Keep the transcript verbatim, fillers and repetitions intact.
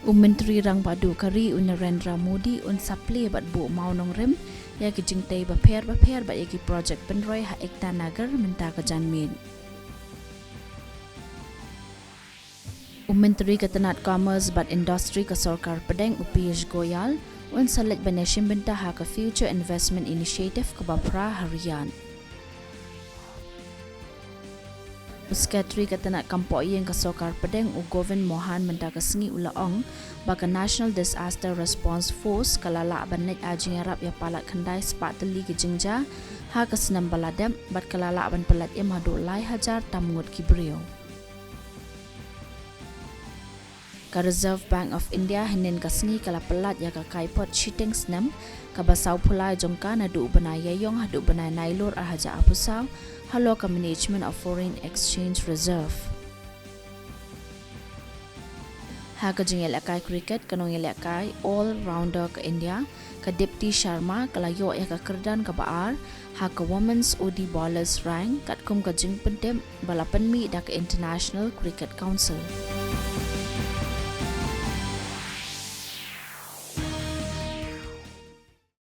U Myntri Rangbah Duh ka ri u Narendra Modi un sa plie bad buh mawnongrim ïa ki jingtei bapher bapher bad ïa ki projek pynroi ha Ekta Nagar mynta ka janmiet. U Myntri ka tnat Commerce bad Industry ka Sorkar Pdeng u Piyush Goyal un sa leit ban ïashim bynta ha ka Future Investment Initiative kaba phra ha Riyadh. U Secretary ka tnat Kam Pohïing ka Sorkar Pdeng u Govind Mohan mynta ka sngi u la ong ba ka National Disaster Response Force ka la lah ban leit ai jingïarap ïa palat khyndai spah tylli ki jingjia ha ka snem ba la dep bad ka la lah ban pyllait im haduh lai hajar tam ngut ki briew. Ka Reserve Bank of India hynnin ka sngi ka la pyllait ïa ka kaiphod shiteng snem kaba sawphew lai jong ka naduh u bnai Ïaïong haduh u bnai Nailur ar hajar arphew saw halor ka Management of Foreign Exchange Reserve. Ha ka jingïalehkai cricket, ka nongïalehkai all-rounder ka India ka Deepti Sharma ka la ïoh ïa ka kyrdan kaba ar ha ka Women's Odi Bowlers Rank katkum ka jingpyntip ba la pynmih da ka International Cricket Council.